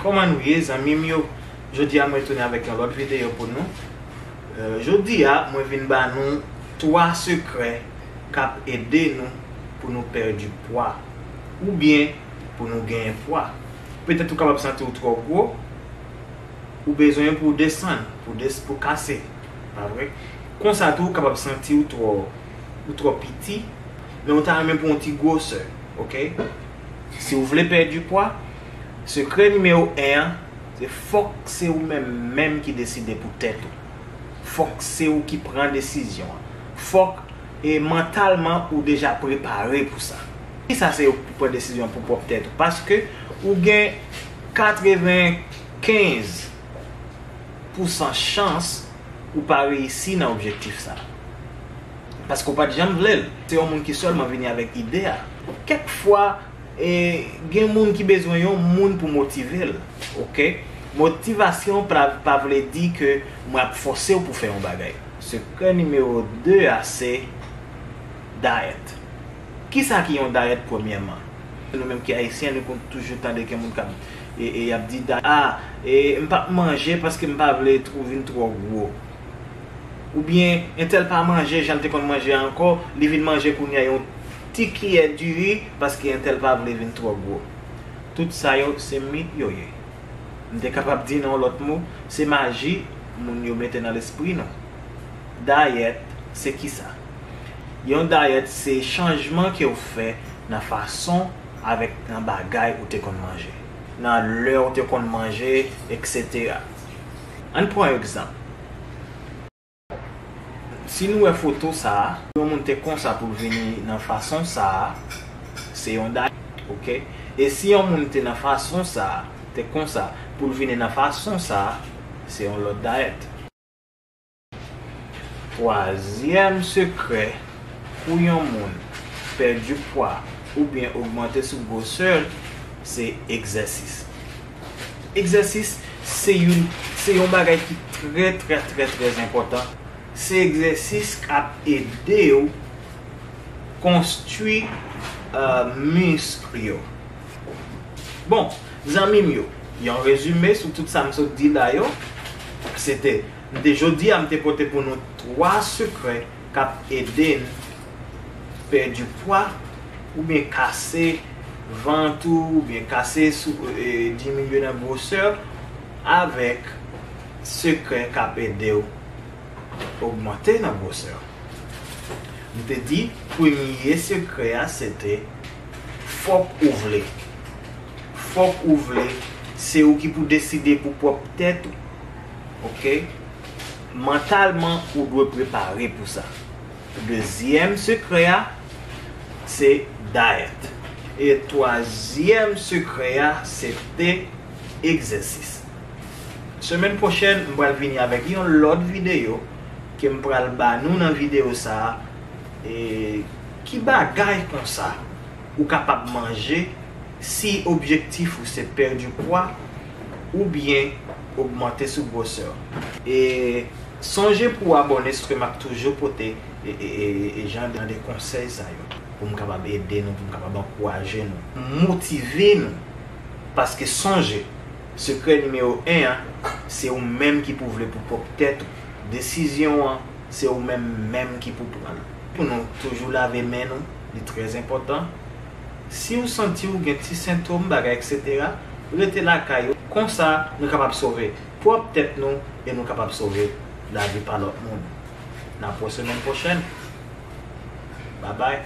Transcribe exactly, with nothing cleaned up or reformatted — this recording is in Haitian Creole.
Kòman nou ye, zanmi m yo? Jodi a, mwen tounen avèk yon lòt videyo pou nou. Euh, jodi a, mwen vin ba nou twa sekrè k ap ede nou pou nou pèdi pwa oubyen pou nou genyen pwa. Petèt ou kapab santi w twò gwo, ou bezwen pou w desann, pou des-, pou kase, pa vre? Konsa tou, ou kapab santi w twò, ou twò piti, men ou ta renmen pou yon ti gwosè, oke? Si w vle pèdi pwa, sekrè nimewo en an, se fòk se ou menm menm ki deside pou tèt ou. Fòk se ou ki pran desizyon an. Fòk, e, mantalman ou deja prepare pou sa. Kisa se ou pou pran desizyon pou pwòp tèt ou? Paske ou gen katrevenkenz pousan chans ou pa reyisi nan objektif sa. Paske ou pa t janm vle l. Se yon moun ki sèlman vini avèk ide a. Kèk fwa, e, gen moun ki bezwen yon moun pou motive l, oke? Motivasyon pa, pa vle di ke mwen ap fòse w pou fè yon bagay. Sekrè nimewo de a se dayèt. Kisa ki yon dayèt, premyèman? Nou menm ki ayisyen, nou konn toujou tande gen moun k ap, e, e, y ap di, da-, a, e, m p ap manje paske m pa vle twò, vin twò gwo. Oubyen, entèl pa manje jan l te konn manje a ankò, li vin manje kounye a yon ti kiyè diri paske entèl pa vle vin twò gwo. Tout sa yo, se mit yo ye. M te kapab di nan yon lòt mo, se maji moun yo mete nan lespri nou. Dayèt, se kisa? Yon dayèt, se chanjman ke w fè nan fason avèk nan bagay ou te konn manje, nan lè ou te konn manje, etsetera. Ann pran yon egzanp. Si nou wè foto sa a, yon moun te konsa pou l vini nan fason sa a, se yon dayèt, oke? E si yon moun te nan fason sa a, te konsa pou l vini nan fason sa a, se yon lòt dayèt. Twazyèm sekrè pou yon moun pèdi pwa oubyen ogmante sou gwosè l, se egzèsis. Egzèsis se youn, se yon bagay ki trè, trè, trè, trè enpòtan. Se egzèsis k ap ede w konstwi, euh, misk yo. Bon, zanmi m yo, yon rezime sou tout sa m sot di la yo, se te, m te jodi a, m te pote pou nou twa sekrè k ap ede n pèdi pwa, oubyen kase vant ou, oubyen kase sou, e, diminye nan gwosè, avèk sekrè k ap ede w ogmante nan gwosè. M te di, premye sekrè a, se te fòk ou vle. Fòk ou vle, se ou ki pou deside pou pwòp tèt ou. Oke? Mantalman, ou dwe prepare pou sa. Dezyèm sekrè a, se dayèt. E twazyèm sekrè a, se te egzèsis. Semèn pwochèn, m pral vini avèk yon lòt videyo ke m pral ba nou nan videyo sa a. E ki bagay konsa ou kapab manje si objektif ou se pèdi pwa oubyen ogmante sou gwosè w? E sonje pou w abòne, se ke m ap toujou pote e, e, e, e jan de, de konsèy sa yo pou m kapab ede nou, pou m kapab ankouraje nou, motive nou. Paske sonje, sekrè nimewo en an, se ou menm ki pou vle pou pwòp tèt ou. Desizyon an, se ou menm menm ki pou pran l. Pou nou toujou lave men nou, li trè enpòtan. Si w santi w gen ti sentòm, bagay, etsetera, rete lakay ou. Konsa, nou kapab sove pwòp tèt nou e nou kapab sove lavi pa lòt moun. N ap wè semèn pwochèn. Babay.